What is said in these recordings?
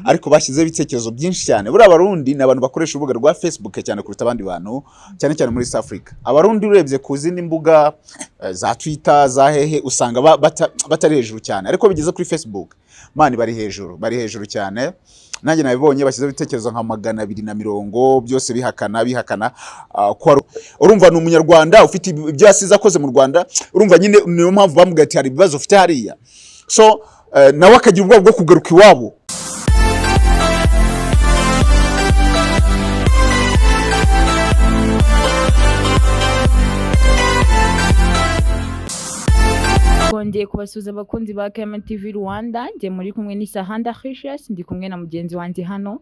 Ariko bashyizeho ibitekerezo byinshi cyane. Buriya Abarundi ni abantu bakoresha urubuga rwa Facebook cyane kuruta abandi bantu, cyane cyane muri East Africa. Abarundi urebye ku zindi mbuga za Twitter, za hehe, usanga batari hejuru cyane, ariko bigeze kuri Facebook, man, bari hejuru, bari hejuru cyane. Nanjye nabibonye, bashyizeho ibitekerezo nka 220, byose bihakana, bihakana ko urumva ni Umunyarwanda ufite ibyo yasize akoze mu Rwanda. Urumva nyine niyo mpamvu bamubwiye ati hari ibibazo ufite hariya. So nawe akagira ubwoba bwo kugaruka iwabo. Twongeye kubasuhuza, abakunzi ba KMN TV Rwanda. Njye muri kumwe ni Sahanda Precious, ndi kumwe na mugenzi wanjye hano.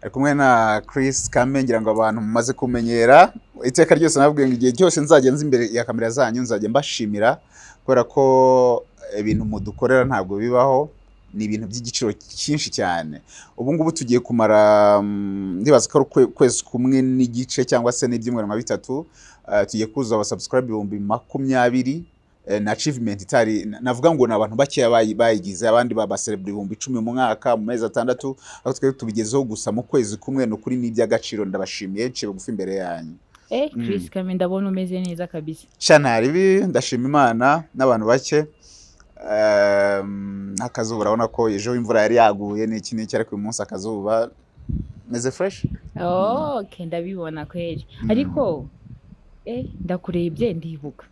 Ari kumwe na Chris Kame. Ngira ngo abantu mumaze kumenyera, iteka ryose nababwiye ngo igihe cyose nzajya nza imbere ya kamera zanyu nzajya mbashimira, kubera ko ibintu mudukorera ntabwo bibaho, ni ibintu by'igiciro cyinshi cyane. Ubu ngubu tugiye kumara ndibaza ko ari ukwezi kumwe n'igice cyangwa se n'ibyumweru nka 3, tugiye kuzuza aba subscribe 20,000. Na achievement itari navuga ngo ni abantu bakeya bayigize, abandi babaserebura 10,000 mu mwaka, mu mezi 6, aho twebwe tubigezeho gusa mu kwezi kumwe. Ni ukuri ni iby'agaciro, ndabashimiye, nciye bugufi imbere yanyu. Chris Kame, ndabona umeze neza kabisa. Sha, ntaribi, ndashima Imana n'abantu bake. Akazuba, urabona ko ejo imvura yari yaguye n'iki n'iki, ariko uyu munsi akazuba, meze fresh. Oh, okay, ndabibona kweri. Ariko ndakurebye ndibuka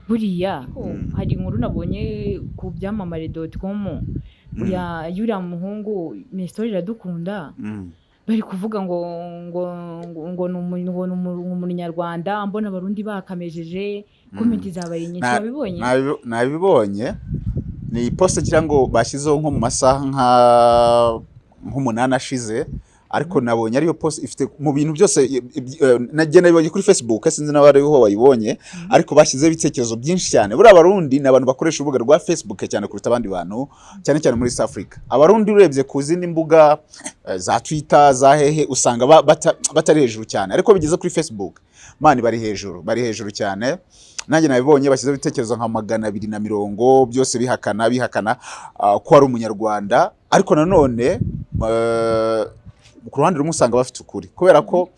buriya hari inkuru nabonye ku byamamare.com ya yuriya muhungu Nestor Iradukunda. Bari kuvuga ngo ni Umunyarwanda. Mbona Abarundi bakamejeje, comment zabaye nyinshi. Wabibonye? Nabibonye. Ni post ngira ngo bashyizeho nko mu masaha nk'8 ashize, ariko nabonye ariyo post ifite mu bintu byose. Nagiye nabibonye kuri Facebook, sinzi nawe ariho wayibonye, ariko bashyizeho ibitekerezo byinshi cyane. Buriya Abarundi ni abantu bakoresha urubuga rwa Facebook cyane kuruta abandi bantu, cyane cyane muri East Africa. Abarundi urebye ku zindi mbuga za Twitter, za hehe, usanga batari hejuru cyane, ariko bigeze kuri Facebook, man, bari hejuru, bari hejuru cyane. Nanjye nabibonye, bashyizeho ibitekerezo nka 220, byose bihakana, bihakana ko ari Umunyarwanda. Ariko nanone ku ruhande rumwe usanga bafite ukuri, kubera ko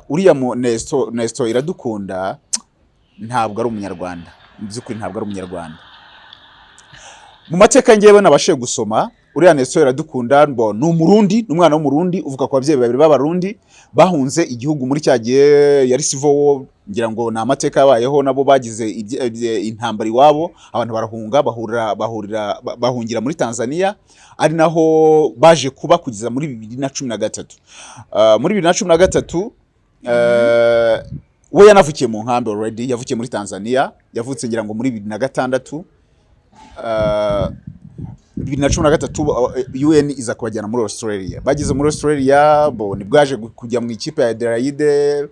uriya mu Nestor Iradukunda ntabwo ari Umunyarwanda. Mu by'ukuri ntabwo ari Umunyarwanda. Mu mateka ngewe nabashije gusoma, uriya Nestor Iradukunda ni Umurundi, ni umwana w'Umurundi uvuka ku babyeyi babiri b'Abarundi bahunze igihugu muri cya gihe yari civil war. Ngira ngo ni amateka yabayeho, nabo bagize intambara iwabo, abantu barahunga, bahurira bahurira bahungira muri Tanzania, ari naho baje kuba kugeza muri 2013. Muri 2013 we yanavukiye mu nkambi already, yavukiye muri Tanzania, yavutse ngira ngo muri 2006. 2013 UN iza kubajyana muri Australia. Bageze muri Australia bo nibwo yaje kujya mu ikipe ya Adelaide.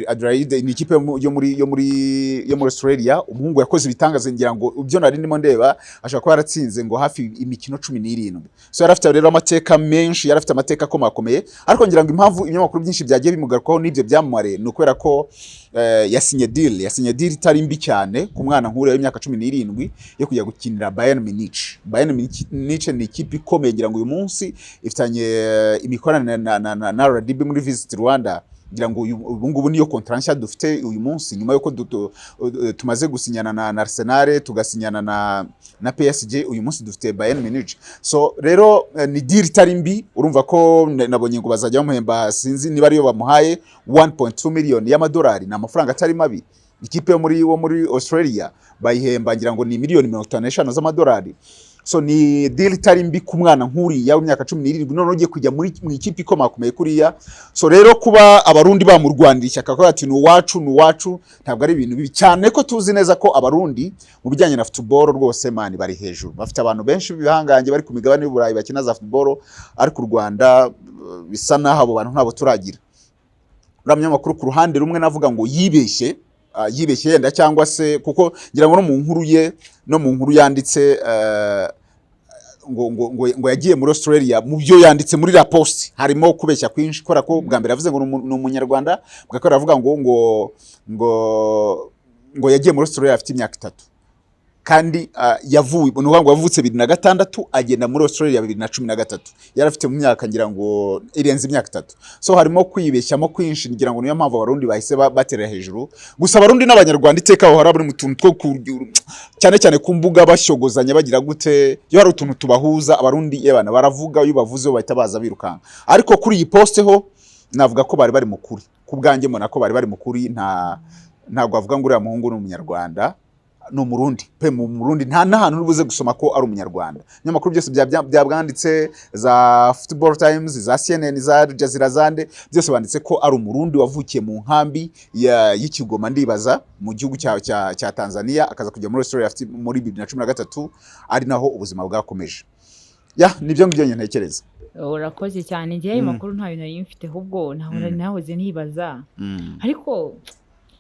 Adelaide ni ikipe yo muri Australia. Umuhungu yakoze ibitangaza, ngira ngo ibyo nari ndimo ndeba ashobora kuba yaratsinze ngo hafi imikino 17. So yari afite rero amateka menshi, yari afite amateka akomakomeye. Ariko ngira ngo impamvu ibinyamakuru byinshi byagiye bimugarukaho n'ibyo byamamare ni ukubera ko yasinye deal itari mbi cyane ku mwana nk'uriya w'imyaka 17 yo kujya gukinira Bayern Munich. Bayern Munich ni ikipe ikomeye, ngira ngo uyu munsi ifitanye imikoranire na RDB muri Visit Rwanda. Ngira ngo ubu ngubu niyo contrat nshya dufite uyu munsi, nyuma yuko tumaze gusinyana na Arsenal, tugasinyana na PSG, uyu munsi dufite Bayern Munich. So rero ni deal itari mbi. Urumva ko nabonye ngo bazajya bamuhemba, sinzi niba ariyo bamuhaye, 1.2 million y'amadolari. Ni amafaranga atari mabi. Ikipe yo muri Australia bayihemba ngira ngo ni miliyoni 55 z'amadolari. So ni deal itari mbi ku mwana nk'uriya w'imyaka 17, none ugiye kujya mu ikipe ikomakomeye kuriya. So rero kuba Abarundi bamurwanira ishyaka ko ati ni uwacu, ni uwacu, ntabwo ari ibintu bibi cyane, ko tuzi neza ko Abarundi mu bijyanye na football rwose, man, bari hejuru, bafite abantu benshi b'ibihangange bari ku migabane y'Uburayi bakina za football. Ariko u Rwanda bisa naho abo bantu ntabo turagira. Uriya munyamakuru ku ruhande rumwe navuga ngo yibeshye, yibeshye yenda, cyangwa se kuko ngira ngo no mu nkuru ye, no mu nkuru yanditse, ngo yagiye muri Australia, mu byo yanditse muri la post harimo kubeshya kwinshi, kubera ko bwa mbere yavuze ngo ni Umunyarwanda, bwa kabiri aravuga ngo yagiye muri Australia afite imyaka 3. Kandi yavuye, ni ukuvuga ngo yavutse 2006, agenda muri Australia 2013, yari afite mu myaka, ngira ngo irenze imyaka 3. So harimo kwibeshyamo kwinshi, ngira ngo niyo mpamvu Abarundi bahise batera hejuru. Gusa Abarundi n'Abanyarwanda iteka bahora bari mu tuntu two cyane cyane ku mbuga, bashyogozanya, bagira gute. Iyo hari utuntu tubahuza, Abarundi yebana baravuga, iyo bavuze bahita baza birukanka. Ariko kuri iyi poste ho navuga ko bari bari mu kuri. Ku bwanjye mbona ko bari bari mu kuri. Ntabwo bavuga ngo uriya muhungu ni Umunyarwanda, ni Umurundi pe. Mu Murundi nta n'ahantu uri buze gusoma ko ari Umunyarwanda. Ibinyamakuru byose byabwanditse, za Football Times, za CNN, za Al Jazeera, zande, byose banditse ko ari Umurundi wavukiye mu nkambi y'Ikigoma, ndibaza mu gihugu cya Tanzania, akaza kujya muri Australia afite muri 2013, ari naho ubuzima bwakomeje. Ya, nibyo ngibyo njye ntekereza. Urakoze cyane. Njyewe ayo makuru ntayo nari mfite, ahubwo nahora nahoze nibaza. Ariko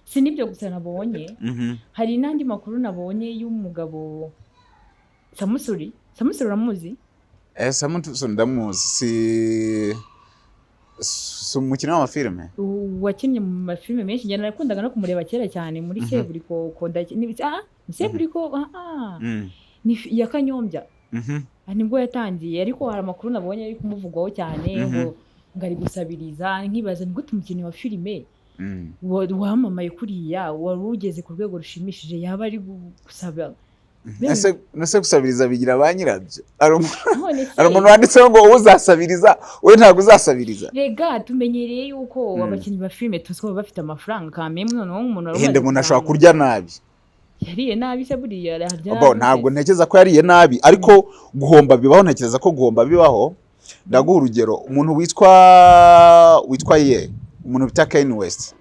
si n'ibyo gusa nabonye, hari n'andi makuru nabonye y'umugabo Samusuri. Samusuri uramuzi? Eh, Samusuri ndamuzi, si umukinnyi w'amafilime? Wakinnye mu mafilime menshi. Njye nakundaga no kumureba kera cyane muri Seburikoko. Ni Seburiko, ni ya Kanyombya. Nibwo yatangiye. Ariko hari amakuru nabonye ari kumuvugwaho cyane, ngo ari gusabiriza. Nkibaza ni gute umukinnyi wa filime wamamaye kuriya, wari ugeze ku rwego rushimishije, yaba ari gusaba? Ese gusabiriza bigira ba nyirabyo? Hari None se hari umuntu wanditseho ngo uzasabiriza we ntabwo uzasabiriza. Rega tumenyereye yuko abakinnyi ba filime tuzi ko baba bafite amafaranga kameme. Noneho nk'umuntu wari Hende umaze umuntu ashobora kuzamuka. kurya nabi. Yariye nabi se buriya? Arya Bo nabi ntabwo se? ntekereza ko yariye nabi, ariko guhomba bibaho. Ntekereza ko guhomba bibaho. Ndaguha urugero, umuntu witwa ye, umuntu bita Kanye West.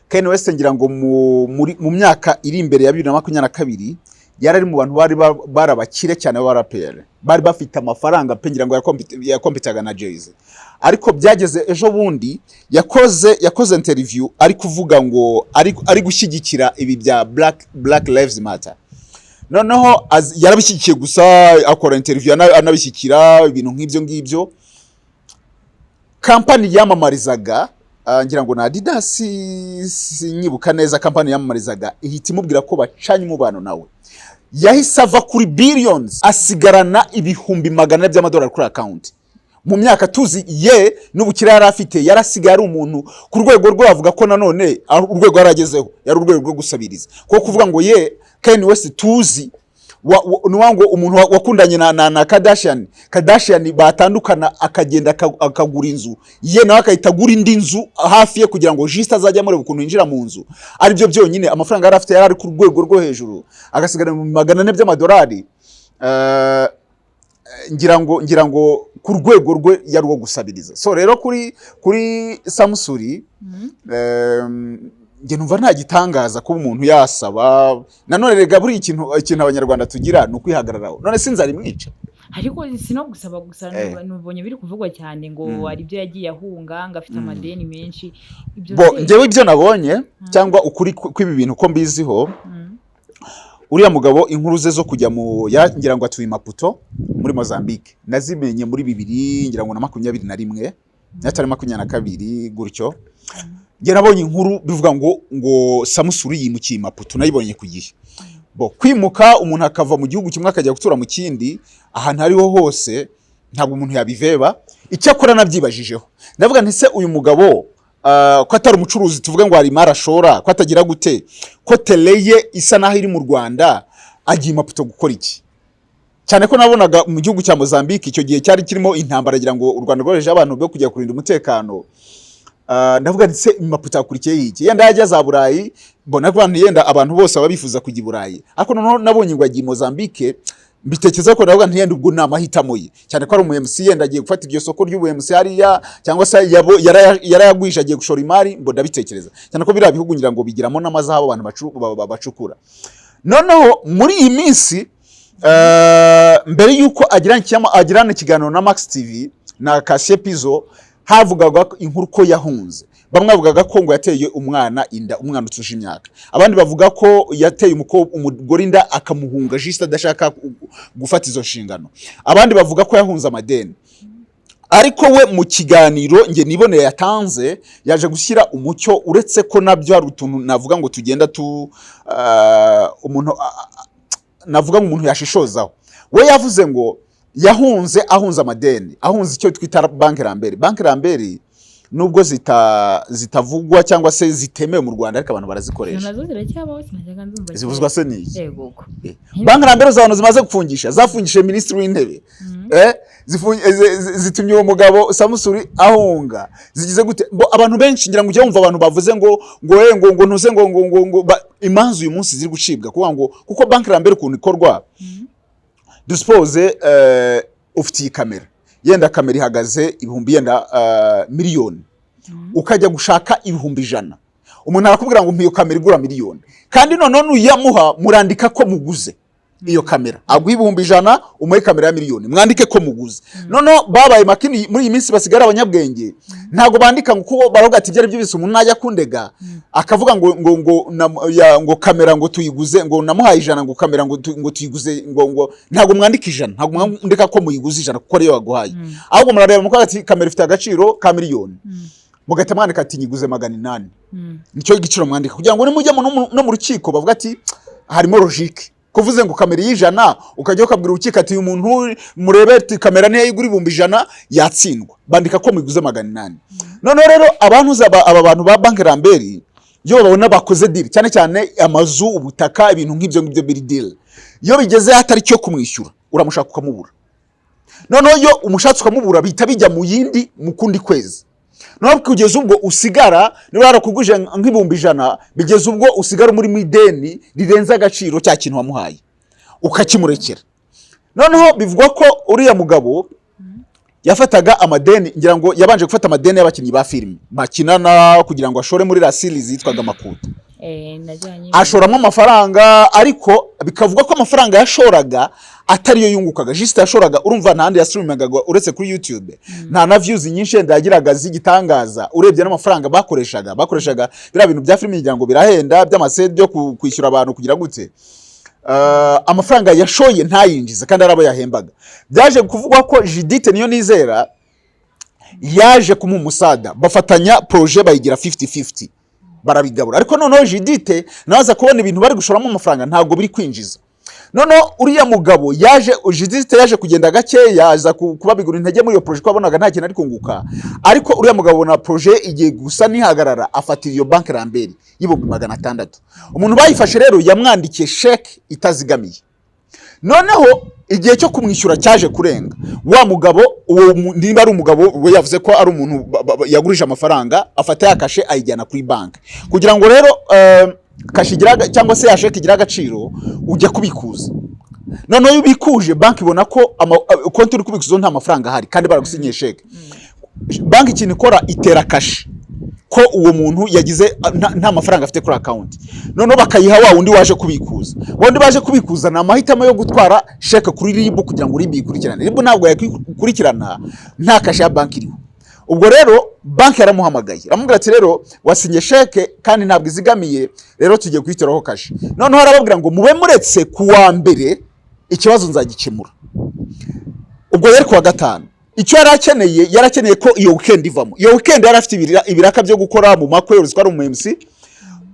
Kanye West, ngira ngo mu myaka iri imbere ya 2022, yari ari mu bantu bari bari abakire cyane b'abaraperi, bari bafite amafaranga pe. Ngira ngo yakompitaga na Jay-Z. Ariko byageze ejo bundi yakoze interview ari kuvuga ngo ari gushyigikira ibi bya Black Lives Matter. Noneho yarabishyigikiye gusa, akora interview anabishyigikira, ibintu nk'ibyo ngibyo. Kampani yamamarizaga, ngira ngo na Adidas, sinyibuka neza, kampani yamamarizaga ihita imubwira ko bacanye umubano nawe. Yahise ava kuri billions, asigarana 400,000 by'amadolari kuri account. Mu myaka tuzi ye n'ubukire yari afite, yarasigaye ari umuntu ku rwego rwe bavuga ko nanone ari urwego yari agezeho, yari urwego rwo gusabiriza. Kuko kuvuga ngo ye Kanye West tuzi ni ukuvuga ngo umuntu wakundanye na Kardashian, Kardashian batandukana akagenda akagura inzu ye, nawe akahita agura indi nzu hafi ye kugira ngo juste azajye amureba ukuntu yinjira mu nzu, aribyo byonyine. Amafaranga yari afite yari ari ku rwego rwo hejuru, agasigara mu 400 by'amadolari. Ngira ngo ku rwego rwe yari uwo gusabiriza. So rero kuri Samusuri, njye numva nta gitangaza kuba umuntu yasaba. Nanone rega buriya ikintu Abanyarwanda tugira ni ukwihagararaho. None se inzara imwica? Ariko si no gusaba gusa. Nubonye biri kuvugwa cyane ngo hari ibyo yagiye ahunga, ngo afite amadeni menshi. Ibyo Bo njyewe ibyo nabonye cyangwa ukuri kw'ibi bintu ko mbiziho, uriya mugabo inkuru ze zo kujya mu ngira ngo atuye i Maputo muri Mozambique, nazimenye muri bibiri, ngira ngo na 21 n'atari 22 gutyo. Njye nabonye inkuru bivuga ngo Samusuri yimukiye i Maputo, nayibonye ku gihe. Bo kwimuka, umuntu akava mu gihugu kimwe akajya gutura mu kindi, ahantu ariho hose, ntabwo umuntu yabiveba. Icyakora nabyibajijeho, ndavuga nti: "Se uyu mugabo, ko atari umucuruzi tuvuge ngo hari imari ashora, ko atagira gute, ko tele ye isa naho iri mu Rwanda, agiye i Maputo gukora iki?" Cyane ko nabonaga mu gihugu cya Mozambique icyo gihe cyari kirimo intambara, agira ngo u Rwanda rwohereje abantu bo kujya kurinda umutekano. Ndavuga nti: "Se Maputo yakurikiye iki? Yenda yajya za Burayi." Mbona ko abantu, yenda abantu bose baba bifuza kujya i Burayi, ariko noneho nabonye ngo agiye i Mozambique, mbitekereza ko ndavuga nti: "Yenda ubwo ni amahitamo ye, cyane ko ari umu MC, yenda agiye gufata iryo soko ry'ubu MC hariya, cyangwa se yarayagwije, agiye gushora imari." Mbo ndabitekereza cyane ko biriya bihugu ngira ngo bigiramo n'amazahabu abantu bacukura. Noneho muri iyi minsi, mbere y'uko agirana ikiganiro na Max TV na Cassier Pizzo, havugaga inkuru ko yahunze. Bamwe bavugaga ko ngo yateye umwana inda, umwana utuje imyaka, abandi bavuga ko yateye umugore inda akamuhunga juste adashaka gufata izo nshingano, abandi bavuga ko yahunze amadeni. Ariko we mu kiganiro nge niboneye yatanze, yaje gushyira umucyo, uretse ko nabyo hari utuntu navuga ngo tugenda tu umuntu Navuga ngo umuntu yashishozaho, we yavuze ngo yahunze, ahunze amadeni, ahunze icyo twita Banque Lambert. Banque Lambert nubwo zitavugwa cyangwa se zitemewe mu Rwanda, ariko abantu Izo barazikoresha. Nazo ziracyabaho, sinajyaga nzumva. Zivuzwa se n'iki? Yego ko. Banque Lambert z'abantu zimaze gufungisha, zafungishije minisitiri w'intebe, zitumye uwo mugabo Samusuri ahunga, zigize gute? Bo abantu benshi, ngira ngo ujye wumva abantu bavuze ngo ngo ntuze ngo imanza uyu munsi ziri gucibwa kuvuga ngo kuko Banque Lambert ukuntu ikorwa, dusuppose ufite iyi kamera, yenda kamera ihagaze ibihumbi yenda miliyoni, ukajya gushaka 100,000, umuntu arakubwira ngo mpa iyo kamera igura miliyoni, kandi noneho nuyamuha murandika ko muguze iyo kamera. Aguha 100,000, umuhe kamera ya miliyoni, mwandike ko muguze. Noneho babaye makini muri iyi minsi, basigara abanyabwenge, ntabwo bandika ngo, kuko baravuga ati ibyo ari byo byose umuntu najya kundega akavuga ngo kamera ngo tuyiguze, ngo namuhaye 100, ngo kamera ngo tuyiguze, ngo ntabwo mwandika 100, ntabwo mwandika ko muyiguze 100 kuko ariyo baguhaye, ahubwo murareba mukavuga ati kamera ifite agaciro ka miliyoni, mugahita mwandika ati nyiguze 800. Nicyo giciro mwandika kugira ngo nimujya no mu rukiko bavuga ati harimo logique. Kuvuze ngo kamera y'100, ukajya ukabwira urukiko ati uyu muntu murebe ati kamera niyo igura 100,000, yatsindwa. Bandika ko muyiguze 800. Noneho rero abantu aba bantu ba Banque Lambert, iyo babona bakoze deal, cyane cyane amazu, ubutaka, ibintu nk'ibyo ngibyo biri deal, iyo bigeze hatari cyo kumwishyura, uramushaka ukamubura. Noneho iyo umushatse ukamubura, bihita bijya mu yindi, mu kundi kwezi. Noneho kugeza ubwo usigara, niba yarakuguje nk'100,000, bigeza ubwo usigara muri mu ideni rirenze agaciro cya kintu wamuhaye, ukakimurekera. Noneho bivugwa ko uriya mugabo yafataga amadeni, ngira ngo yabanje gufata amadeni y'abakinnyi ba filime bakinana kugira ngo ashore muri la series yitwaga Makuta. Najyanye. Ashoramo amafaranga, ariko bikavuga ko amafaranga yashoraga atariyo yungukaga, juste yashoraga. Urumva nta handi yastreamingaga uretse kuri YouTube, nta na views nyinshi yenda yagiraga z'igitangaza urebye n'amafaranga bakoreshaga. Biriya bintu bya filime ngira ngo birahenda, by'amaseti byo kwishyura abantu kugira gute. Amafaranga yashoye ntayinjiza kandi ari abo yahembaga. Byaje kuvugwa ko Judith niyo nizera yaje kumuha umusada, bafatanya projet bayigira 50-50, barabigabura. Ariko noneho Judith nawe aza kubona ibintu bari gushoramo amafaranga ntabwo biri kwinjiza. Noneho uriya mugabo yaje, Judith yaje kugenda gakeya, aza kubabigura intege muri iyo projet ko wabonaga nta kintu ari kunguka. Ariko uriya mugabo abona projet igiye gusa nihagarara, afatira iyo Banque Lambert y'600,000. Umuntu bayifashe rero yamwandikiye sheke itazigamiye. Noneho igihe cyo kumwishyura cyaje kurenga, wa mugabo uwo niba ari umugabo, we yavuze ko ari umuntu yagurije amafaranga, afata ya kashe ayijyana kuri banki. Kugira ngo rero kashe igira cyangwa se ya sheke igira agaciro, ujya kubikuza. Noneho iyo ubikuje, banki ibona ko konti uri kubikuzaho nta mafaranga ahari kandi baragusinyiye sheke. Banki ikintu ikora, itera kashe ko uwo muntu yagize nta mafaranga afite kuri account. Noneho bakayiha wa wundi waje kubikuza. Wa wundi baje kubikuza ni amahitamo yo gutwara sheke kuri RIB kugira ngo RIB ikurikirane. RIB ntabwo yakurikirana nta kashe ya banki iriho. Ubwo rero banki yaramuhamagaye, aramubwira ati rero wasinye sheke kandi ntabwo izigamiye, rero tugiye kuyiteraho kashe. Noneho arababwira ngo mube muretse ku wa mbere ikibazo nzagikemura. Ubwo yari ku wa gatanu. Icyo yari akeneye, yari akeneye ko iyo weekend ivamo. Iyo weekend yari afite ibiraka byo gukora mu makwe, uzi ko ari umu MC.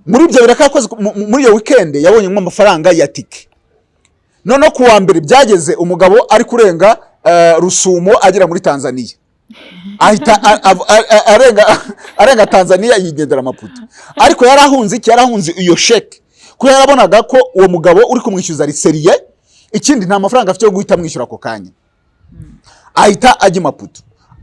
Muri ibyo biraka yakoze muri iyo weekend yabonyemo amafaranga ya tike. Noneho ku wa mbere byageze umugabo ari kurenga Rusumo agera muri Tanzania, ahita arenga Tanzania yigendera Maputo. Ariko yari ahunze iki? Yari ahunze iyo sheke, kuko yarabonaga ko uwo mugabo uri kumwishyuza ari sérieux. Ikindi, nta mafaranga afite yo guhita amwishyura ako kanya. Ahita ajya i Maputo,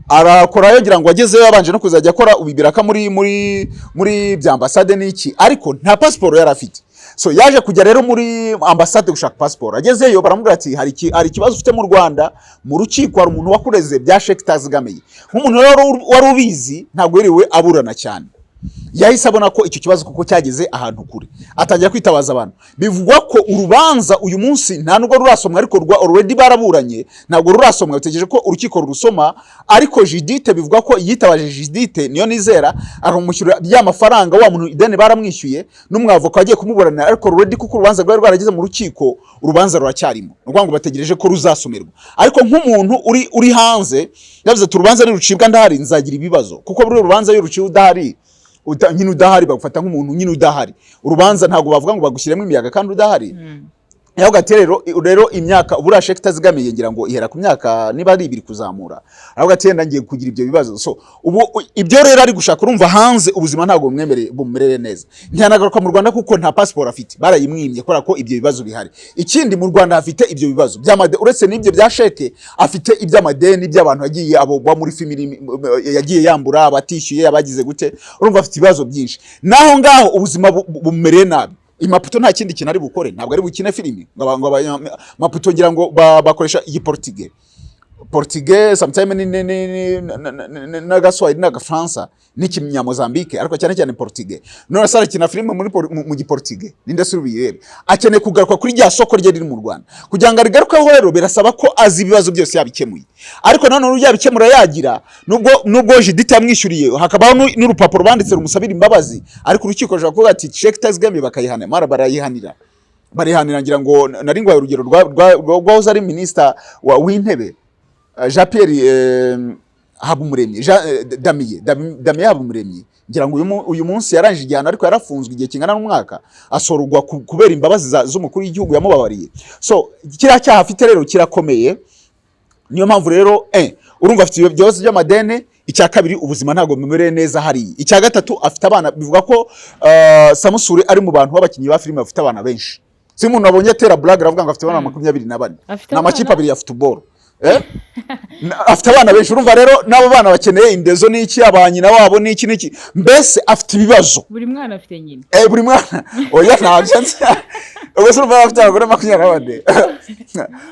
arakora, yagira ngo agezeyo yabanje no kuzajya akora ibiraka muri bya ambasade n'iki, ariko nta pasiporo yari afite. So yaje kujya rero muri ambasade gushaka pasiporo. Agezeyo baramubwira ati hari ikibazo ufite mu Rwanda, mu rukiko hari umuntu wakureze bya sheke itazigamiye. Nk'umuntu rero wari ubizi, ntabwo yiriwe aburana cyane, yahise abona ko icyo kibazo kuko cyageze ahantu kure, atangira kwitabaza abantu. Bivugwa ko urubanza uyu munsi nta nubwo rurasomwa, ariko rwa already baraburanye, ntabwo rurasomwa, bitegereje ko urukiko rurusoma. Ariko Judith, bivugwa ko yitabaje Judith niyo nizera, akamushyura ya mafaranga. Wa muntu ideni baramwishyuye n'umwavoka wagiye kumuburanira, ariko already kuko urubanza rwari rwarageze mu rukiko, urubanza ruracyarimo. Ni ukuvuga ngo bategereje ko ruzasomerwa. Ariko nk'umuntu uri hanze yavuze ati urubanza nirucibwa ndahari nzagira ibibazo, kuko buri rubanza iyo ruciwe udahari, nyine udahari bagufata nk'umuntu nyine udahari. Urubanza ntabwo bavuga ngo bagushyiremo imiyaga kandi udahari. Yavuga ati rero imyaka buriya sheke itazigamiye, ngira ngo ihera ku myaka niba ari 2 kuzamura. Aravuga ati yenda ngiye kugira ibyo bibazo. So ubu ibyo rero ari gushaka, urumva hanze ubuzima ntabwo bumwemereye, bumumerere neza. Ntiyanagaruka mu Rwanda kuko nta passport afite, barayimwimye kubera ko ibyo bibazo bihari. Ikindi, mu Rwanda hafite ibyo bibazo by'amade, uretse n'ibyo bya sheke afite iby'amadeni by'abantu yagiye, abo bo muri family yagiye yambura, abatishyuye, abagize gute. Urumva afite ibibazo byinshi, naho ngaho ubuzima bumumereye nabi. I Maputo nta kindi kintu ari bukore, ntabwo ari bukine filimi ngo Maputo ngira ngo bakoresha igiportige, portugais sometime n'agaswahili n'agafaransa n'ikinyamozambike, ariko cyane cyane portugais. None se arakina filime muri mu giportugais? Ninde se ubirebe? Akeneye kugaruka kuri rya soko rye riri mu Rwanda. Kugira ngo arigarukeho rero birasaba ko azi ibibazo byose yabikemuye, ariko nanone yabikemura yagira nubwo Judith yamwishyuriye, hakabaho n'urupapuro banditse rumusabira imbabazi, ariko urukiko rushobora kuvuga ati sheke itazigamiye, bakayihana mara barayihanira, barihanira. Ngira ngo nari ngwaye urugero rwahoze ari minisita w'intebe, Jean Pierre Habumuremyi, Jean Damien Damien Habumuremyi. Ngira ngo uyu munsi yarangije igihano, ariko yarafunzwe igihe kingana n'umwaka, asorwa kubera imbabazi z'umukuru w'igihugu yamubabariye. So kiriya cyaha afite rero kirakomeye. Niyo mpamvu rero urumva afite ibibazo by'amadene. Icya kabiri, ubuzima ntabwo bumereye neza hariya. Icya gatatu, afite abana. Bivuga ko Samusure ari mu bantu b'abakinnyi ba filime bafite abana benshi. Si umuntu wabonye atera blague, aravuga ngo afite abana 24. Afite Ni amakipe abana? abiri ya football. Afite abana benshi. Urumva rero n'abo bana bakeneye indezo n'iki, abanyina wabo n'iki n'iki, mbese afite ibibazo. Buri mwana afite nyina. Buri mwana, oya, ntabyo nzi. Ubwo se urumva afite abagore 24?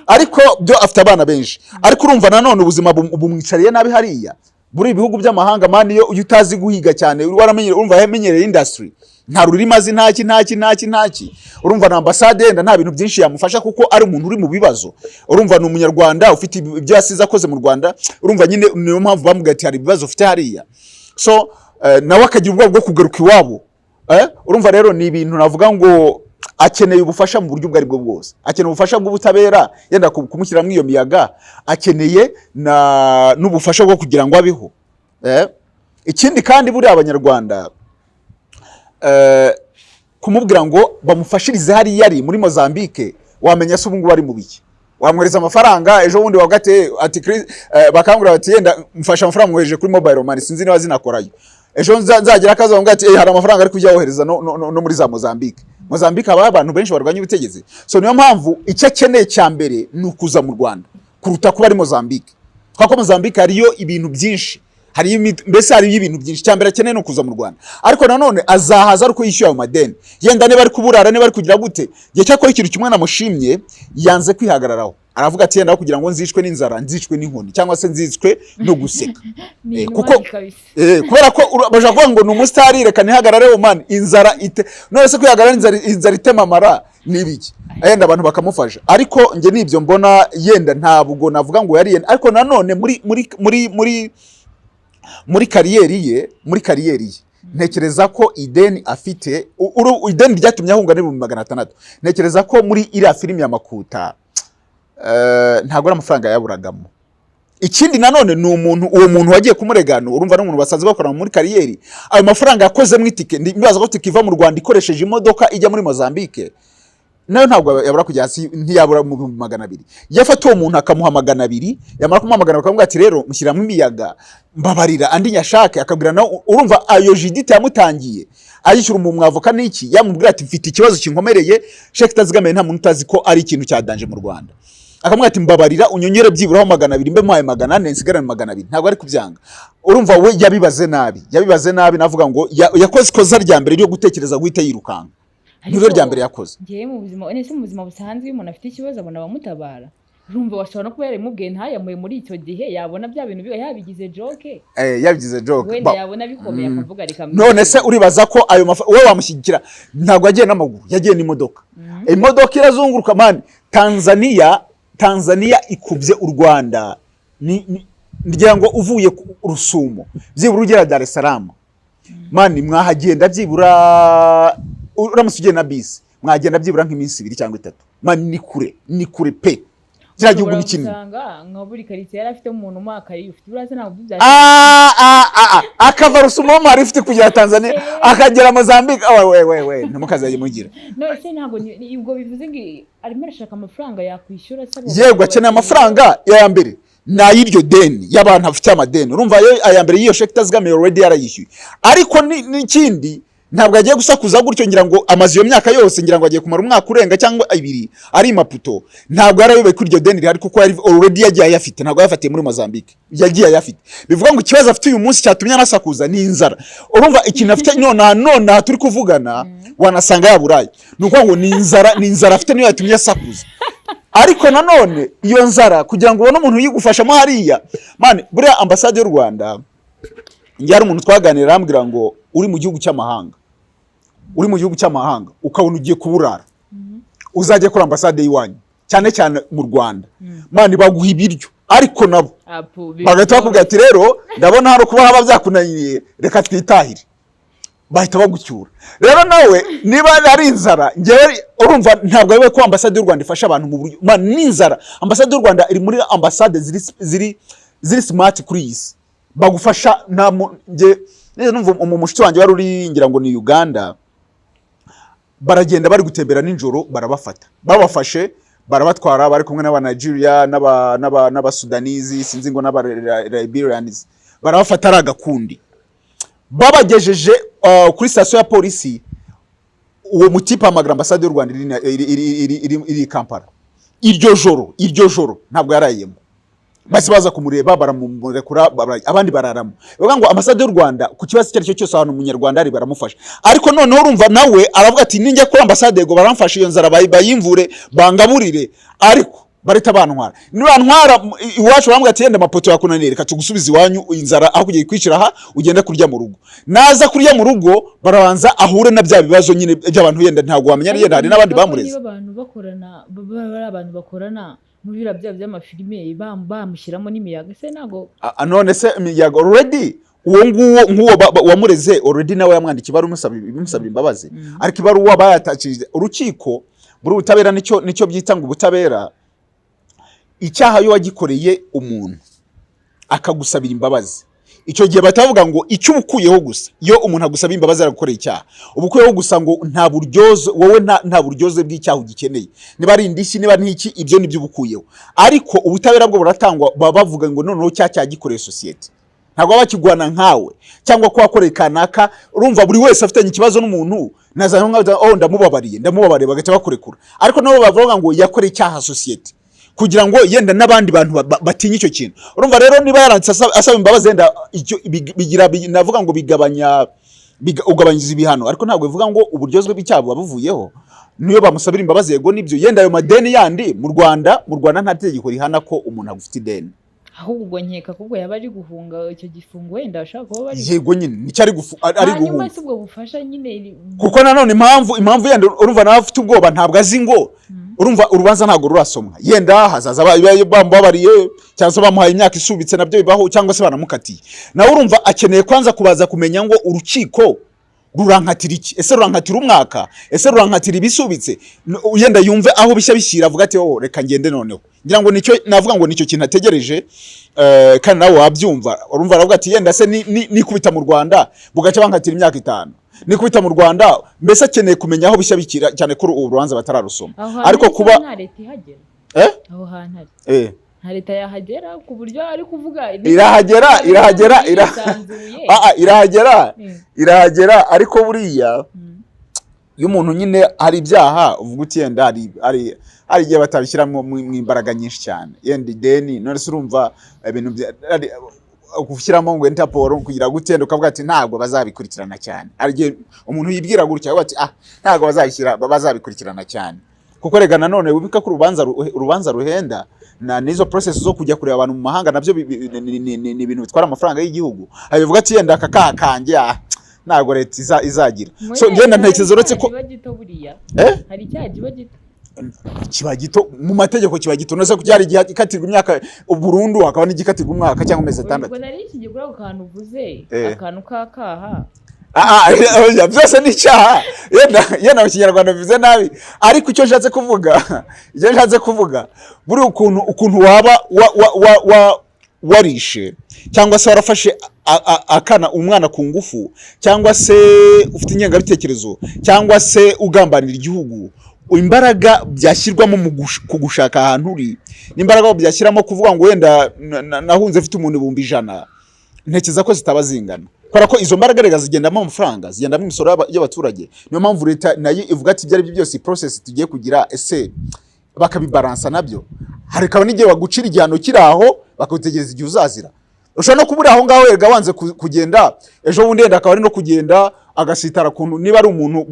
Ariko byo afite abana benshi. Ariko urumva nanone ubuzima bumwicariye nabi hariya muri ibihugu by'amahanga, man. Iyo utazi guhiga cyane, waramenyereye, urumva yamenyereye industry, nta rurimi azi, ntaki ntaki ntaki ntaki. Urumva na ambasade yenda nta bintu byinshi yamufasha kuko ari umuntu uri mu bibazo. Urumva ni umunyarwanda ufite ibyo yasize akoze mu Rwanda. Urumva nyine niyo mpamvu bamubwiye ati hari ibibazo ufite hariya. So nawe akagira ubwoba bwo kugaruka iwabo. Urumva rero ni ibintu navuga ngo akeneye ubufasha mu buryo ubwo aribwo bwose. Akeneye ubufasha bw'ubutabera, yenda kumushyiramo iyo miyaga. Akeneye na n'ubufasha bwo kugira ngo abeho. Ikindi kandi, buriya abanyarwanda kumubwira ngo bamufashirize hariya ari muri Mozambique, wamenya se ubu ngubu ari mu biki? Wamwohereza amafaranga ejo bundi wavuga ati bakambwira bati yenda mfasha amafaranga, mwohereje kuri mobile money, sinzi niba zinakorayo. Ejo nzagira akazi, bamubwira ati hari amafaranga ari kujya wohereza no muri za Mozambique. Mozambique haba abantu benshi barwanya ubutegetsi. So niyo mpamvu icyo akeneye cya mbere ni ukuza mu Rwanda kuruta kuba ari Mozambique, kubera ko Mozambique hariyo ibintu byinshi, hariyo mbese hariyo ibintu byinshi. Icya mbere akeneye ni ukuza mu Rwanda, ariko nanone azahaza ari uko yishyuye ayo madeni. Yenda niba ari kuburara, niba ari kugira gute. Igihe cyakora ikintu kimwe namushimye, yanze kwihagararaho. Aravuga ati yenda aho kugira ngo nzicwe n'inzara, nzicwe n'inkoni, cyangwa se nzicwe no guseka. Ni intwari kabisa. Kubera ko bashobora kuvuga ngo ni umusitari, reka nihagarareho, man. Inzara ite none se kwihagarara inzara itemamara ni ibiki? Yenda abantu bakamufasha. Ariko njye nibyo mbona. Yenda ntabwo navuga ngo yari, ariko nanone muri carrière ye, ntekereza ko ideni afite, ideni ryatumye ahunga n'600,000. Ntekereza ko muri iriya filimi ya Makuta ntabwo ari amafaranga yaburagamo. Ikindi nanone ni umuntu, uwo muntu wagiye kumuregana, urumva n'umuntu basanzwe bakorana muri carrière. Ayo mafaranga yakozemo itike, ndibaza ko itike iva mu Rwanda ikoresheje imodoka ijya muri Mozambique nayo ntabwo yabura kujya hasi, ntiyabura mu 200,000. Yafata uwo muntu akamuha 200, yamara kumuha 200 akamubwira ati rero mushyiramo imiyaga, mbabarira andi nyashake. Akabwira nawe, urumva ayo Judith yamutangiye ayishyura mu mwavoka n'iki, yamubwira ati mfite ikibazo kinkomereye, sheke itazigamiye nta muntu utazi ko ari ikintu cya danger mu Rwanda. Akamubwira ati mbabarira unyongere byiburaho 200, mbe muhaye 400, nsigarane 200. Ntabwo ari kubyanga. Urumva we yabibaze nabi, yabibaze nabi. Navuga ngo yakoze ikosa rya mbere ryo gutekereza guhita yirukanka, niryo rya mbere yakoze. Ngewe mu buzima, ese mu buzima busanzwe iyo umuntu afite ikibazo abona abamutabara? Urumva washobora no kuba yarimubwiye ntayamuhe muri icyo gihe, yabona bya bintu biba yabigize joke. Yabigize joke. Wenda yabona bikomeye akavuga reka. None se uribaza ko ayo mafaranga wowe wamushyigikira? Ntabwo yagiye n'amaguru, yagiye n'imodoka. Imodoka irazunguruka, man. Tanzania ikubye u Rwanda ngira ngo uvuye ku Rusumo byibura ugera Dar es Salaam, man, mwahagenda byibura, uramutse ugiye na bisi mwagenda byibura nk'iminsi 2 cyangwa 3. Man, ni kure, ni kure pe. Kiriya gihugu Ushobora ni kinini. gusanga nka buri karitsiye yari afite umuntu umuha akarifu, buriya se ntabwo bya Ah, ah, ah, ah. Akava Rusumo hari ifite kugera Tanzania, akagera Mozambique. Ah, we we we, ntimukazajye mugira. None se ntabwo ubwo bivuze ngo arimo arashaka amafaranga yakwishyura se abo Yego, akeneye amafaranga. Ya mbere ni ay'iryo deni y'abantu afite amadeni. Urumva ayo aya mbere y'iyo sheke itazigamiye already yarayishyuye, ariko n'ikindi, ntabwo agiye gusakuza gutyo. Ngira ngo amaze iyo myaka yose, ngira ngo agiye kumara umwaka urenga cyangwa 2 ari i Maputo, ntabwo yarayobewe ko iryo deni rihari, kuko yari already yagiye ayafite. Ntabwo yayafatiye muri Mozambique, yagiye ayafite. Bivuga ngo ikibazo afite uyu munsi cyatumye anasakuza ni inzara. Urumva ikintu afite nonaha, nonaha turi kuvugana, wanasanga yaburaye. Ni ukuvuga ngo ni inzara, ni inzara afite niyo yatumye asakuza. Ariko nanone iyo nzara, kugira ngo ubone umuntu uyigufashamo hariya, man, buriya ambasade y'u Rwanda, njye hari umuntu twaganira arambwira ngo uri mu gihugu cy'amahanga, uri mu gihugu cy'amahanga ukabona ugiye kuburara, uzajye kuri ambasade y'iwanyu, cyane cyane mu Rwanda, man, baguha ibiryo, ariko nabo Apu, bagahita bakubwira ati: "Rero ndabona hano kuba haba byakunaniye, reka twitahire." Bahita bagucyura. Rero nawe niba ari inzara, ngewe urumva ntabwo ari ko ambasade y'u Rwanda ifasha abantu mu buryo, man, n'inzara. Ambasade y'u Rwanda iri muri ambasade ziri smart kuri iyi si, bagufasha. Nta nge nigeze numva umushuti wanjye wari uri, ngira ngo ni Uganda, baragenda bari gutembera nijoro, barabafata. Babafashe barabatwara, bari kumwe n'aba Nigeria n'aba Sudanese, sinzi ngo n'aba Liberians. Barabafata ari agakundi, babagejeje kuri sitasiyo ya polisi, uwo mutipe ahamagara ambasade y'u Rwanda iri i Kampala. Iryo joro ntabwo yarayemo, bahise baza kumureba, baramurekura, abandi bararamo. Bivuga ngo ambasade y'u Rwanda ku kibazo icyo ari cyo cyose, ahantu umunyarwanda ari, baramufasha. Ariko noneho urumva nawe aravuga ati: "Ninjya kuri ambasade, yego baramfasha, iyo nzara bayimvure, bangaburire, ariko barahita bantwara. Nibantwara iwacu barambwira ati: 'Yenda Maputo yakunaniye, reka tugusubize iwanyu.' Inzara, aho kugiye kwicira aha, ugende kurya mu rugo." Naza kurya mu rugo, barabanza ahure na bya bibazo nyine by'abantu, yenda ntabwo wamenya, yenda hari n'abandi bamureze. Niba abantu bakorana, baba ari abantu bakorana muri biriya byaba by'amafilime, bamushyiramo n'imiyaga se, ntabwo None se imiyaga, already uwo nguwo nk'uwo wamureze, already nawe yamwandikiye ibaruwa imusabira imbabazi, ariko ibaruwa bayatakije urukiko. Muri ubutabera nicyo byita ngo ubutabera, icyaha iyo wagikoreye umuntu akagusabira imbabazi, icyo gihe bahita bavuga ngo icyo uba ukuyeho gusa, iyo umuntu agusaba imbabazi aragukoreye icyaha, uba ukuyeho gusa ngo nta buryozo, wowe nta buryoze bw'icyaha ugikeneye. Niba ari indishyi, niba n'iki, ibyo nibyo uba ukuyeho. Ariko ubutabera bwo buratangwa, baba bavuga ngo noneho cya cyaha gikoreye sosiyete, ntabwo baba bakigwana nkawe cyangwa ko wakoreye kanaka. Urumva buri wese afitanye ikibazo n'umuntu nazanye nkawe: "Oh, ndamubabariye, ndamubabariye," bagahita bakurekura. Ariko nabo bavuga ngo yakoreye icyaha sosiyete, kugira ngo yenda n'abandi bantu batinye icyo kintu. Urumva rero niba yaranditse asaba imbabazi, yenda icyo bigira navuga ngo bigabanya, ugabanyiriza ibihano, ariko ntabwo bivuga ngo uburyozwe bw'icyaha buba buvuyeho. Niyo bamusabira imbabazi, yego nibyo, yenda ayo madeni yandi, mu Rwanda nta tegeko rihana ko umuntu agufite ideni. Ahubwo ubwo nkeka ko ubwo yaba ari guhunga icyo gifungo, wenda bashobora kuba bari Yego nyine, nicyo ari Hanyuma guhunga. se ubwo bufasha nyine Kuko nanone impamvu yenda urumva nawe afite ubwoba, ntabwo azi ngo, urumva urubanza ntabwo rurasomwa, yenda hazaza bamubabariye cyangwa se bamuhaye imyaka isubitse, nabyo bibaho, cyangwa se banamukatiye. Nawe urumva akeneye kwanza kubaza kumenya ngo urukiko rurankatira iki? Ese rurankatira umwaka? Ese rurankatira ibisubitse? Yenda yumve aho bishya bishyira, avuga ati: "Oh, reka ngende noneho." Ngira ngo nicyo navuga ngo nicyo kintu ategereje. Kandi nawe wabyumva, urumva aravuga ati: "Yenda se nikubita mu Rwanda bugacya bankatira imyaka 5, nikubita mu Rwanda." Mbese akeneye kumenya aho bishya bikira, cyane ko uru rubanza batararusoma. Aho hantu Ariko ariko kuba nta leta ihagera. Eh? Aho hantu ari Eh. nta leta yahagera ku buryo ari kuvuga Irahagera, irahagera, yisanzuye. Ah, ah, irahagera, irahagera, ariko buriya iyo umuntu nyine hari ibyaha uvuga uti yenda hari igihe batabishyiramo mu imbaraga nyinshi cyane, yenda ideni. None se urumva ibintu gushyiramo ngo Interpol kugira gute, yenda ukavuga ati ntabwo bazabikurikirana cyane. Hari igihe umuntu yibwira gutya, avuga ati: "Ah, ntabwo bazabikurikirana cyane." Kuko rega nanone wibuka ko urubanza ruhenda, na n'izo process zo kujya kureba abantu mu mahanga nabyo ni ibintu bitwara amafaranga y'igihugu. Hari bivuga ati yenda aka kaha kanjye, ah, ntabwo leta izagira. So ngenda ntekereza uretse ko Hari icyaha kiba gito buriya. Eh? Hari icyaha kiba gito. Kiba gito mu mategeko, kiba gito. None se ko byari igihe ikatirwa imyaka burundu, hakaba n'igikatirwa umwaka cyangwa amezi 6? Ubwo nari nkigiye kuri ako kantu uvuze, Eh. akantu k'akaha. Ah, ah, oya, byose ni icyaha. Yenda mu Kinyarwanda bivuze nabi, ariko icyo nshatse kuvuga, buri ukuntu waba warishe cyangwa se warafashe akana, umwana ku ngufu, cyangwa se ufite ingengabitekerezo, cyangwa se ugambanira igihugu, imbaraga byashyirwamo mu kugushaka ahantu uri n'imbaraga byashyiramo kuvuga ngo wenda nahunze mfite umuntu 100,000, ntekereza ko zitaba zingana, kubera ko izo mbaraga rega zigendamo amafaranga, zigendamo imisoro y'abaturage. Niyo mpamvu leta nayo ivuga ati: "Ibyo ari byo byose, process tugiye kugira ese bakabibaransa nabyo." Hari kaba n'igihe bagucira igihano kiri aho, bakagutegereza igihe uzazira. Ushobora no kuba uri aho ngaho erega wanze kugenda, ejo bundi yenda akaba ari no kugenda agasitara kuntu, niba ari umuntu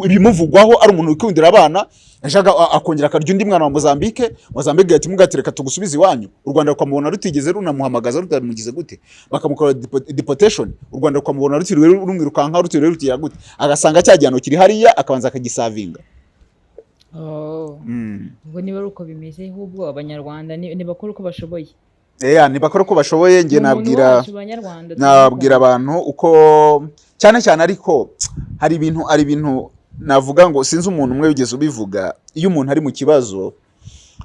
ibimuvugwaho ari umuntu wikundira abana, ejo akongera akarya undi mwana wa Mozambique. Mozambique igahita imubwira ati: "Reka tugusubize iwanyu." U Rwanda rukamubona rutigeze runamuhamagaza, rutamugize gute, bakamukora deportation. U Rwanda rukamubona rutiriwe rumwirukanka, rutiriwe rutira gute, agasanga cya gihano kiri hariya, akabanza akagisavinga. Oh. Ubwo niba ari uko bimeze, ahubwo Abanyarwanda nibakora uko bashoboye. Eya, nibakora uko bashoboye. Njye Ni umuntu nabwira wacu, Banyarwanda, nabwira turamukunda. abantu uko cyane cyane, ariko hari ibintu navuga ngo sinzi umuntu umwe wigeze ubivuga: iyo umuntu ari mu kibazo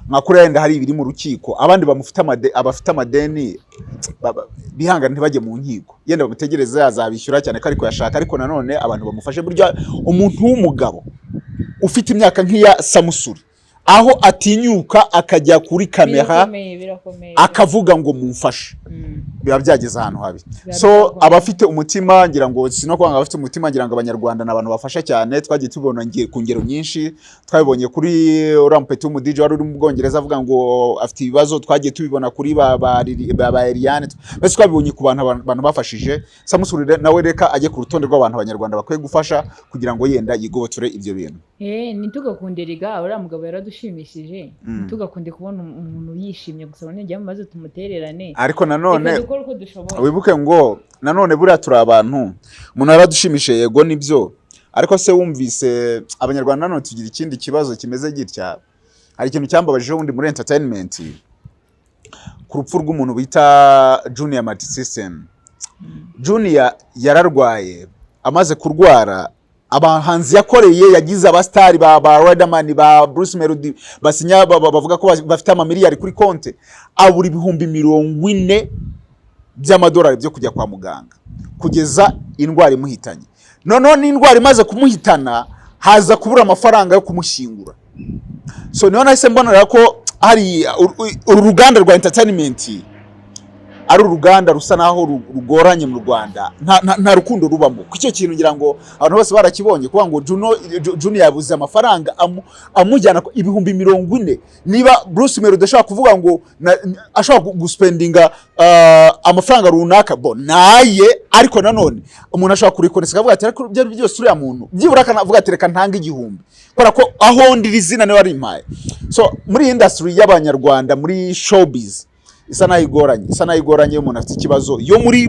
nka kuriya, yenda hari ibiri mu rukiko, abandi bamufite abafite amadeni bihangane, ntibajye mu nkiko, yenda bamutegereze azabishyura, cyane ko ariko yashaka. Ariko nanone abantu bamufashe. Burya umuntu w'umugabo ufite imyaka nk'iya Samusuri, aho atinyuka akajya kuri kamera Birakomeye, birakomeye. akavuga ngo mumfashe, biba byageze ahantu habi. Biba So byakomeye. abafite umutima, ngira ngo si no kuvuga ngo abafite umutima, ngira ngo Abanyarwanda ni abantu bafasha cyane. Twagiye tubibona ku ngero nyinshi. Twabibonye kuri uriya mupeti w'umu DJ wari uri mu Bwongereza avuga ngo afite ibibazo. Twagiye tubibona kuri ba Eliane. Mbese twabibonye ku bantu, abantu bafashije. Samusuri nawe reka ajye ku rutonde rw'abantu Abanyarwanda bakwiye gufasha kugira ngo yenda yigobotore ibyo bintu. Eh, ntitugakunde rega, uriya mugabo yaradushimishije. Ntitugakunde kubona umuntu yishimye gusa ngo nijya maze tumutererane. Ariko nanone Reka dukore uko dushoboye. wibuke ngo nanone buriya turi abantu. Umuntu yaradushimishije, yego nibyo, ariko se wumvise Abanyarwanda nanone tugira ikindi kibazo kimeze gitya. Hari ikintu cyambabaje ubundi muri entertainment, ku rupfu rw'umuntu bita Junior Multisystem. Junior yararwaye. Amaze kurwara, abahanzi yakoreye, yagize abasitari ba Riderman, ba Bruce Melody, basinya bavuga ko bafite amamiliyari kuri konte, abura 40,000 by'amadolari byo kujya kwa muganga kugeza indwara imuhitanye. Noneho n'indwara imaze kumuhitana, haza kubura amafaranga yo kumushyingura. So niho nahise mbonera ko hari uru ruganda rwa entertainment ari uruganda rusa naho rugoranye mu Rwanda. Nta rukundo rubamo ku icyo kintu. Ngira ngo abantu bose barakibonye, kuvuga ngo Juno yabuze amafaranga amujyana 40,000. Niba Bruce Melody ashobora kuvuga ngo ashobora guspendinga amafaranga runaka bo naye, ariko nanone umuntu ashobora kurikonesa akavuga ati: "Ariko ibyo ari byo byose uriya muntu byibura," akanavuga ati: "Reka ntange 1000, kubera ko aho ndiri izina niwe warimpaye." So muri iyi industry y'Abanyarwanda, muri showbiz, isa naho igoranye, isa naho igoranye. Iyo umuntu afite ikibazo, iyo muri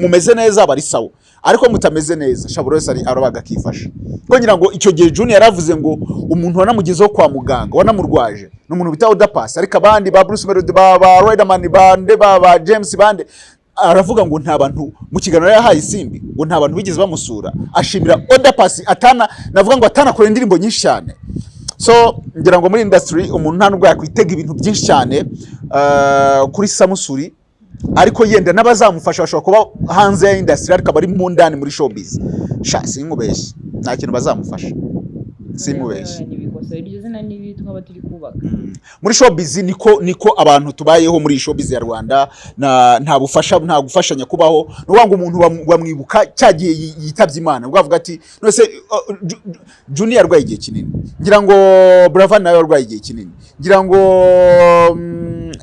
mumeze neza aba ari sawa, ariko mutameze neza sha, buri wese arabaga akifasha. Kuko ngira ngo icyo gihe Junior yaravuze ngo umuntu wanamugezeho kwa muganga, wanamurwaje, ni umuntu bita Oda Paccy, ariko abandi ba Bruce Melody, ba Riderman, bande, ba James, bande, aravuga ngo nta bantu, mu kiganiro yahaye Isimbi, ngo nta bantu bigeze bamusura. Ashimira Oda Paccy, atana navuga ngo atanakora indirimbo nyinshi cyane. So ngira ngo muri industry umuntu nta nubwo yakwitega ibintu byinshi cyane kuri Samusuri, ariko yenda n'abazamufasha bashobora kuba hanze ya industry, ariko abari mu ndani muri showbiz, sha, sinkubeshye, nta kintu bazamufasha, sinkubeshye. Ntibikosora iryo zina n'ibi twaba turi kubaka. Muri showbiz niko abantu tubayeho muri iyi showbiz ya Rwanda. Nta bufasha, nta gufashanya kubaho. Ni ukuvuga ngo umuntu bamwibuka cya gihe yitabye Imana, ubwo avuga ati: "None se Junior yarwaye igihe kinini, ngira ngo Buravan nawe yarwaye igihe kinini, ngira ngo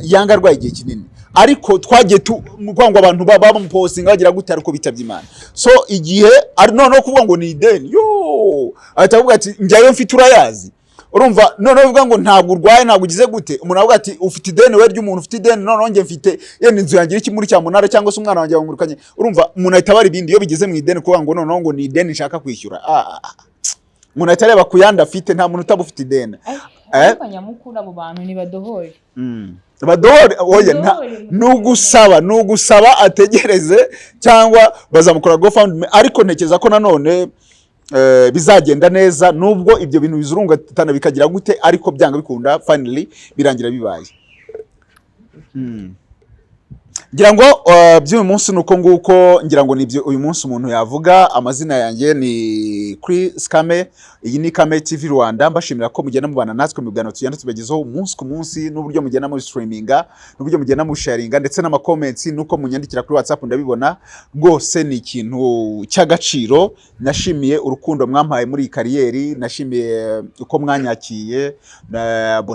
Yanga arwaye igihe kinini," ariko twagiye tu mu kuvuga ngo abantu bamupostinga bagira gute, ariko bitabye Imana. So igihe ari noneho kuvuga ngo ni ideni, yo ahita avuga ati: "Njyayo mfite urayazi." Urumva, noneho uvuga ngo ntabwo urwaye, ntabwo ugize gute, umuntu avuga ati: "Ufite ideni we ry'umuntu ufite ideni, noneho njye mfite yenda inzu yanjye iri muri cyamunara, cyangwa se umwana wanjye bamwirukanye." Urumva umuntu ahita abara ibindi iyo bigeze mu ideni, kuvuga ngo noneho ngo ni ideni nshaka kwishyura. Ah, ah, ah. Umuntu ahita areba ku yandi afite. Nta muntu utaba ufite ideni. Ariko nyamukuru, abo bantu ntibadohore. Badohore, oya, Badohore. Ni ugusaba ategereze cyangwa bazamukora GoFundMe. Ariko ntekereza ko nanone bizagenda neza, nubwo ibyo bintu bizurungatana bikagira gute, ariko byanga bikunda finally birangira bibaye. Ngira ngo by'uyu munsi ni uko nguko. Ngira ngo nibyo uyu munsi umuntu yavuga. Amazina yanjye ni Chris Kame, iyi ni Kame TV Rwanda. Mbashimira ko mugenda mubana natwe mu biganiro tugenda tubagezaho umunsi ku munsi, n'uburyo mugenda mu streaminga, n'uburyo mugenda mu sharinga, ndetse n'ama comments, n'uko munyandikira kuri WhatsApp, ndabibona rwose, ni ikintu cy'agaciro. Nashimiye urukundo mwampaye muri iyi career, nashimiye uko mwanyakiye,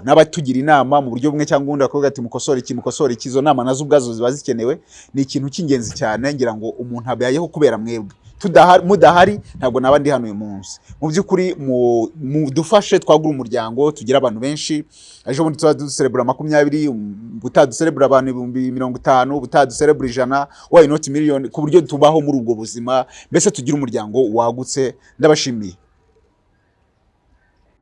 n'abatugira inama mu buryo bumwe cyangwa ubundi, bakavuga ati mukosore iki, mukosore iki. Izo nama nazo ubwazo ziba zikenewe, ni ikintu cy'ingenzi cyane. Ngira ngo umuntu abayeho kubera mwebwe. Tudahari, mudahari, ntabwo naba ndi hano uyu munsi. Mu by'ukuri mudufashe twagure umuryango, tugire abantu benshi. Ejo bundi tuzajya duserebura 20, ubutaha duserebura abantu 50,000, ubutaha duserebura 100, why not miliyoni, ku buryo tubaho muri ubwo buzima, mbese tugire umuryango wagutse. Ndabashimiye.